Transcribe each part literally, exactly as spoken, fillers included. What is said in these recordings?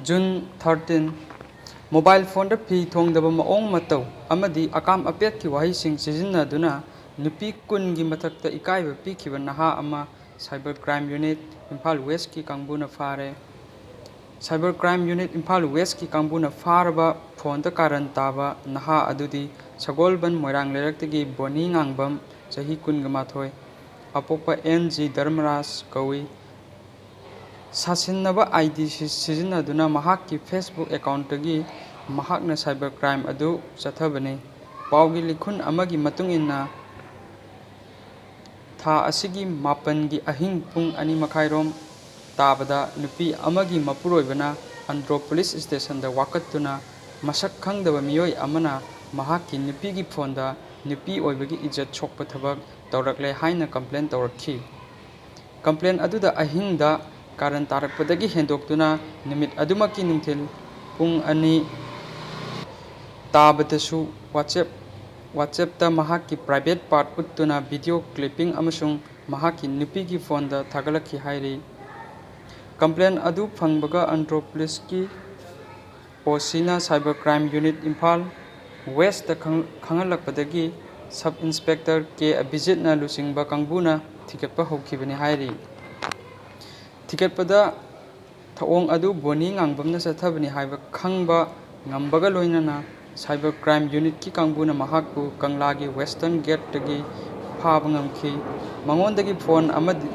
June thirteen, mobile phoneꯗ ꯐꯤ ꯊꯣꯡꯗꯕ ꯃꯑꯣꯡ ꯃꯇꯧ ꯑꯃꯗꯤ ꯑꯀꯥꯝ ꯑꯄꯦꯠꯀꯤ ꯋꯥꯍꯩꯁꯤꯡ ꯁꯤꯖꯤꯟꯅꯗꯨꯅ ꯅꯨꯄꯤ ꯀꯨꯟꯒꯤ ꯃꯊꯛꯇ ꯏꯀꯥꯏꯕ ꯄꯤꯈꯤꯕ ꯅꯍꯥ ꯑꯃ Cyber Crime Unit ꯏꯝꯐꯥꯜ Westꯀꯤ ꯀꯥꯡꯕꯨꯅ ꯐꯥꯔꯦ꯫ Cyber Crime Unit ꯏꯝꯐꯥꯜ Westꯀꯤ ꯀꯥꯡꯕꯨꯅ ꯐꯥꯔꯕ phoneꯗ ꯀꯥꯔꯟ ꯇꯥꯕ ꯅꯍꯥ ꯑꯗꯨꯗꯤ ꯁꯒꯣꯜꯕꯟ ꯃꯣꯏꯔꯥꯡ ꯂꯩꯔꯛꯇꯒꯤ ꯕꯣꯅꯤ ꯉꯥꯡꯕꯝ, ꯆꯍꯤ ꯀꯨꯟꯒ ꯃꯥꯊꯣꯏ, ꯑꯄꯣꯛꯄ ꯑꯦꯟ ꯖꯤ ꯙꯔꯃꯔꯥꯖ ꯀꯧꯏ꯫ ꯁꯥꯁꯤꯟꯅꯕ ID ꯁꯤ-, ꯁꯤꯖꯤꯟꯅꯗꯨꯅ ꯃꯍꯥꯛꯀꯤ Facebook accountꯇꯒꯤ ꯃꯍꯥꯛꯅ cyber crime ꯑꯗꯨ ꯆꯠꯊꯕꯅꯤ꯫ ꯄꯥꯎꯒꯤ ꯂꯤꯈꯨꯟ ꯑꯃꯒꯤ ꯃꯇꯨꯡ ꯏꯟꯅ, ꯊꯥ ꯑꯁꯤꯒꯤ ꯃꯥꯄꯟꯒꯤ ꯑꯍꯤꯡ ꯄꯨꯡ ꯑꯅꯤ ꯃꯈꯥꯏꯔꯣꯝ ꯇꯥꯕꯗ ꯅꯨꯄꯤ ꯑꯃꯒꯤ ꯃꯄꯨꯔꯣꯏꯕꯅ ꯑꯟꯗ꯭ꯔꯣ police stationꯗ ꯋꯥꯀꯠꯇꯨꯅ ꯃꯁꯛ ꯈꯪꯗꯕ ꯃꯤꯑꯣꯏ ꯑꯃꯅ ꯃꯍꯥꯛꯀꯤ ꯅꯨꯄꯤꯒꯤ phoneꯗ ꯅꯨꯄꯤ ꯑꯣꯏꯕꯒꯤ ꯏꯖꯠ ꯁꯣꯛꯄ ꯊꯕꯛ ꯇꯧꯔꯛꯂꯦ ꯍꯥꯏꯅ complain ꯇꯧꯔꯛꯈꯤ꯫ Complain ꯑꯗꯨꯗ ꯑꯍꯤꯡꯗ ꯀꯥꯔꯟ ꯇꯥꯔꯛꯄꯗꯒꯤ ꯍꯦꯟꯗꯣꯛꯇꯨꯅ ꯅꯨꯃꯤꯠ ꯑꯗꯨꯃꯛꯀꯤ ꯅꯨꯡꯊꯤꯜ ꯄꯨꯡ ꯑꯅꯤ ꯇꯥꯕꯗꯁꯨ WhatsApp, WhatsAppꯇ ꯃꯍꯥꯛꯀꯤ private part ꯎꯠꯇꯨꯅ video clipping ꯑꯃꯁꯨꯡ ꯃꯍꯥꯛꯀꯤ ꯅꯨꯄꯤꯒꯤ phoneꯗ ꯊꯥꯒꯠꯂꯛꯈꯤ ꯍꯥꯏꯔꯤ꯫ Complain ꯑꯗꯨ ꯐꯪꯕꯒ Andro policeꯀꯤ OCꯅ Cyber Crime Unit Imphal Westꯇ ꯈꯪ-, ꯈꯪꯍꯜꯂꯛꯄꯗꯒꯤ Sub Inspector ꯀꯦ ꯑꯕꯤꯖꯤꯠꯅ ꯂꯨꯆꯤꯡꯕ ꯀꯥꯡꯕꯨꯅ ꯊꯤꯒꯠꯄ ꯍꯧꯈꯤꯕꯅꯤ ꯍꯥꯏꯔꯤ꯫ ꯊꯤꯒꯠꯄꯗ ꯊꯧꯑꯣꯡ ꯑꯗꯨ ꯕꯣꯅꯤ ꯉꯥꯡꯕꯝꯅ ꯆꯠꯊꯕꯅꯤ ꯍꯥꯏꯕ ꯈꯪꯕ ꯉꯝꯕꯒ ꯂꯣꯏꯅꯅ Cyber Crime Unitꯀꯤ ꯀꯥꯡꯕꯨꯅ ꯃꯍꯥꯛꯄꯨ ꯀꯪꯂꯥꯒꯤ Western Gateꯇꯒꯤ ꯐꯥꯕ ꯉꯝꯈꯤ꯫ ꯃꯉꯣꯟꯗꯒꯤ phone ꯑꯃꯗꯤ,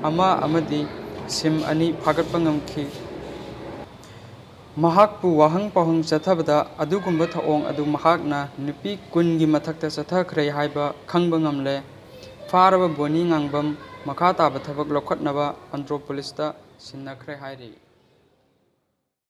ꯑꯃ ꯑꯃꯗꯤ SIM ꯑꯅꯤ ꯐꯥꯒꯠꯄ ꯉꯝꯈꯤ꯫ ꯃꯍꯥꯛꯄꯨ ꯋꯥꯍꯪ ꯄꯥꯎꯍꯪ ꯆꯠꯊꯕꯗ ꯑꯗꯨꯒꯨꯝꯕ ꯊꯧꯑꯣꯡ ꯑꯗꯨ ꯃꯍꯥꯛꯅ ꯅꯨꯄꯤ ꯀꯨꯟꯒꯤ ꯃꯊꯛꯇ ꯆꯠꯊꯈ꯭ꯔꯦ ꯍꯥꯏꯕ ꯈꯪꯕ ꯉꯝꯂꯦ꯫ ꯐꯥꯔꯕ ꯕꯣꯅꯤ ꯉꯥꯡꯕꯝ ꯃꯈꯥ ꯇꯥꯕ ꯊꯕꯛ ꯂꯧꯈꯠꯅꯕ ꯑꯟꯗ꯭ꯔꯣ policeꯇ ꯁꯤꯟꯅꯈ꯭ꯔꯦ ꯍꯥꯏꯔꯤ꯫